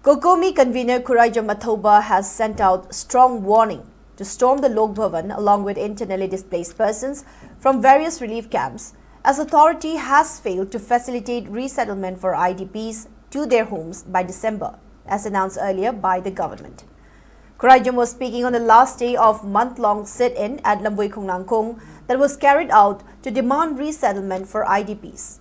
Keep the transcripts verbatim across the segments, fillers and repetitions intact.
COCOMI convener Khuraijam Athouba has sent out strong warning to storm the Lok Bhavan along with internally displaced persons from various relief camps, as authority has failed to facilitate resettlement for I D Ps to their homes by December, as announced earlier by the government. Khuraijam was speaking on the last day of month-long sit-in at Lamboi Khongnangkhong that was carried out to demand resettlement for I D Ps.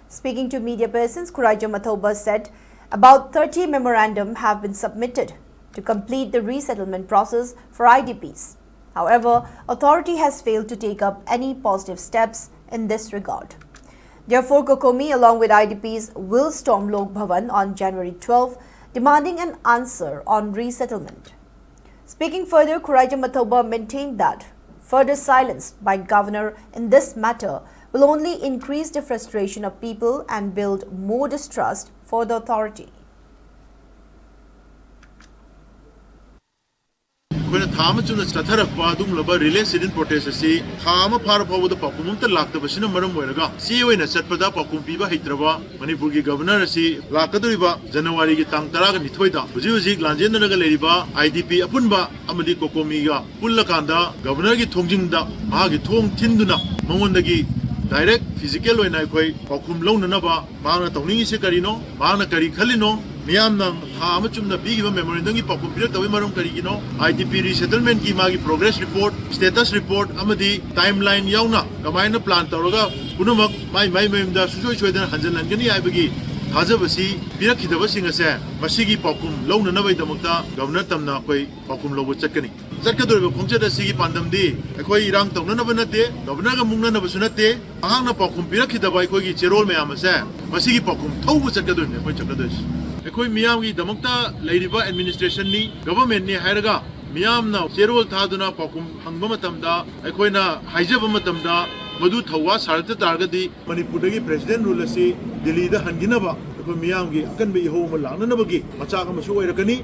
Speaking to media persons, Khuraijam Athouba said about thirty memorandum have been submitted to complete the resettlement process for I D Ps. However, authority has failed to take up any positive steps in this regard. Therefore, COCOMI along with I D Ps will storm Lok Bhavan on January twelfth, demanding an answer on resettlement. Speaking further, Khuraijam Athouba maintained that further silence by governor in this matter will only increase the frustration of people and build more distrust for the authority. ꯑꯩꯈꯣꯏꯅ ꯊꯥ ꯑꯃ ꯆꯨꯞꯅ ꯆꯠꯊꯔꯛꯄ ꯑꯗꯨꯒꯨꯝꯂꯕ relay ꯁꯤꯠ ꯏꯟ protest ꯑꯁꯤ ꯊꯥ ꯑꯃ ꯐꯥꯔ ꯐꯥꯎꯕꯗ ꯄꯥꯎꯈꯨꯝ ꯑꯃꯠꯇ ꯂꯥꯛꯇꯕꯁꯤꯅ ꯃꯔꯝ ꯑꯣꯏꯔꯒ ꯆꯦ ꯑꯣꯏꯅ ꯆꯠꯄꯗ ꯄꯥꯎꯈꯨꯝ ꯄꯤꯕ ꯍꯩꯇ꯭ꯔꯕ ꯃꯅꯤꯄꯨꯔꯒꯤ ꯒꯕꯔꯅꯔ ꯑꯁꯤ ꯂꯥꯛꯀꯗꯧꯔꯤꯕ ꯖꯅꯋꯥꯔꯤꯒꯤ ꯇꯥꯡ ꯇꯔꯥꯒ ꯅꯤꯊꯣꯏꯗ ꯍꯧꯖꯤꯛ ꯍꯧꯖꯤꯛ ꯂꯥꯟꯖꯦꯟꯅꯔꯒ ꯂꯩꯔꯤꯕ ꯑꯥꯏ ꯗꯤ ꯄꯤ ꯑꯄꯨꯟꯕ ꯑꯃꯗꯤ ꯀꯣꯀꯣꯃꯤꯒ ꯄꯨꯜꯂꯀꯥꯟꯗ ꯒꯕꯔꯅꯔꯒꯤ ꯊꯣꯡꯖꯤꯡꯗ ꯃꯍꯥꯛꯀꯤ ꯊꯣꯡ ꯊꯤꯟꯗꯨꯅ ꯃꯉꯣꯟꯗꯒꯤ ꯗꯥꯏꯔꯦꯛ ꯐꯤꯖꯤꯀꯦꯜ ꯑꯣꯏꯅ ꯑꯩꯈꯣꯏ ꯄꯥꯎꯈꯨꯝ ꯂꯧꯅꯅꯕ ꯃꯍꯥꯛꯅ ꯇꯧꯅꯤꯡꯉꯤꯁꯤ ꯀꯔꯤꯅꯣ, ꯃꯍꯥꯛꯅ ꯀꯔꯤ ꯈꯜꯂꯤꯅꯣ, ꯃꯤꯌꯥꯝꯅ ꯊꯥ ꯑꯃ ꯆꯨꯝꯅ ꯄꯤꯈꯤꯕ ꯃꯦꯃꯣꯔꯦꯟꯗꯝꯒꯤ ꯄꯥꯎꯈꯨꯝ ꯄꯤꯔꯛꯇꯕꯒꯤ ꯃꯔꯝ ꯀꯔꯤꯒꯤꯅꯣ, ꯑꯥꯏ ꯗꯤ ꯄꯤ ꯔꯤꯁꯦꯇꯜꯃꯦꯟꯠꯀꯤ ꯃꯥꯒꯤ ꯄ꯭ꯔꯣꯒ꯭ꯔꯦꯁ ꯔꯤꯄꯣꯔꯠ, ꯁ꯭ꯇꯦꯇꯁ ꯔꯤꯄꯣꯔꯠ ꯑꯃꯗꯤ ꯇꯥꯏꯝ ꯂꯥꯏꯟ ꯌꯥꯎꯅ ꯀꯃꯥꯏꯅ ꯄ꯭ꯂꯥꯟ ꯇꯧꯔꯒ ꯄꯨꯝꯅꯃꯛ ꯃꯥꯏ ꯃꯥꯏ ꯃꯌꯨꯝꯗ ꯁꯨꯡꯁꯣꯏ ꯁꯣꯏꯗꯅ ꯍꯟꯖꯤꯜꯍꯟꯒꯅꯤ ꯍꯥꯏꯕꯒꯤ ꯊꯥꯖꯕꯁꯤ ꯄꯤꯔꯛꯈꯤꯗꯕꯁꯤꯡ ꯑꯁꯦ ꯃꯁꯤꯒꯤ ꯄꯥꯎꯈꯨꯝ ꯂꯧꯅꯅꯕꯒꯤꯗꯃꯛꯇ ꯒꯕꯔꯅꯔ ꯇꯝꯅ ꯑꯩꯈꯣꯏ ꯄꯥꯎꯈꯨꯝ ꯂꯧꯕ ꯆꯠꯀꯅꯤ꯫ ꯆꯠꯀꯗꯧꯔꯤꯕ ꯈꯣꯡꯆꯠ ꯑꯁꯤꯒꯤ ꯄꯥꯟꯗꯝꯗꯤ ꯑꯩꯈꯣꯏ ꯏꯔꯥꯡ ꯇꯧꯅꯅꯕ ꯅꯠꯇꯦ, ꯒꯕꯔꯅꯔꯒ ꯃꯨꯛꯅꯅꯕꯁꯨ ꯅꯠꯇꯦ꯫ ꯃꯍꯥꯛꯅ ꯄꯥꯎꯈꯨꯝ ꯄꯤꯔꯛꯈꯤꯗꯕ ꯑꯩꯈꯣꯏꯒꯤ ꯆꯦꯔꯣꯜ ꯃꯌꯥꯝ ꯑꯁꯦ ꯃꯁꯤꯒꯤ ꯄꯥꯎꯈꯨꯝ ꯊꯧꯕ ꯆꯠꯀꯗꯣꯏꯅꯤ ꯑꯩꯈꯣꯏ ꯆꯠꯀꯗꯣꯏꯁꯤ꯫ ꯑꯩꯈꯣꯏ ꯃꯤꯌꯥꯝꯒꯤꯗꯃꯛꯇ ꯂꯩꯔꯤꯕ ꯑꯦꯗꯃꯤꯅꯤꯁꯇ꯭ꯔꯦꯁꯟꯅꯤ, ꯒꯕꯔꯃꯦꯟꯠꯅꯤ ꯍꯥꯏꯔꯒ ꯃꯤꯌꯥꯝꯅ ꯆꯦꯔꯣꯜ ꯊꯥꯗꯨꯅ ꯄꯥꯎꯈꯨꯝ ꯍꯪꯕ ꯃꯇꯝꯗ ꯑꯩꯈꯣꯏꯅ ꯍꯥꯏꯖꯕ ꯃꯇꯝꯗ ꯃꯗꯨ ꯊꯧꯋꯥ ꯁꯥꯔꯛꯇ ꯇꯥꯔꯒꯗꯤ ꯃꯅꯤꯄꯨꯔꯗꯒꯤ ꯄ꯭ꯔꯦꯁꯤꯗꯦꯟꯠ ꯔꯨꯜ ꯑꯁꯤ ꯗꯤꯜꯂꯤꯗ ꯍꯟꯈꯤꯅꯕ ꯑꯩꯈꯣꯏ ꯃꯤꯌꯥꯝꯒꯤ ꯑꯀꯟꯕ ꯏꯍꯧ ꯑꯃ ꯂꯥꯛꯅꯅꯕꯒꯤ ꯃꯆꯥꯛ ꯑꯃꯁꯨ ꯑꯣꯏꯔꯛꯀꯅꯤ꯫